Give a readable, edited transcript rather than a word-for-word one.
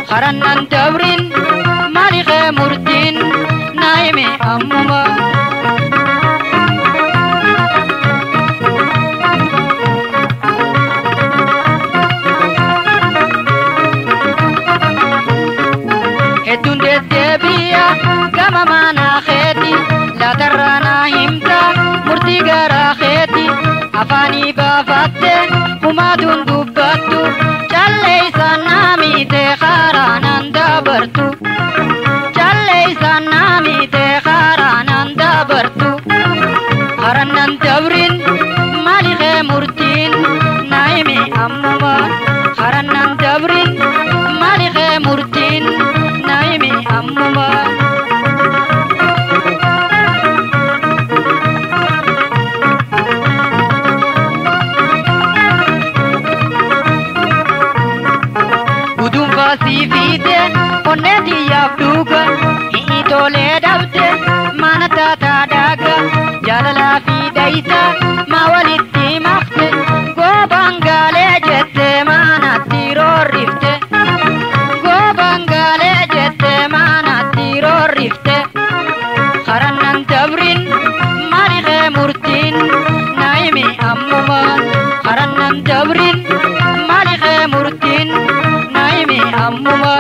Karannan dabrin maali kee murtiin naa himi ammuma. Hedduun deddeebi'a gama manaa keeti, laatarraa naa himta murtii garaa keeti. Afaanii baafatte humaatuun dubbattu, callee isaan naa miite karaa naan dabartu. Callee isaan naa miite karaa naan dabartu. Karannan dabrin maali kee murtiin naa himi ammuma. Karannan dabrin maali kee murtiin naa himi ammuma. Gudunfaa sii fiite onnee xiyyaaf dhuga, hi'i tolee dhabde mana taataa dhaaga. Jaalalaa fi dhayita maa walitti makte, goobaan gaalee jette maanatti roorrifte. Goobaan gaalee jette maanatti roorrifte. Karannan dabrin maali kee murtiin naa himi ammuma. Karannan dabrin maali kee murtiin naa himi ammuma.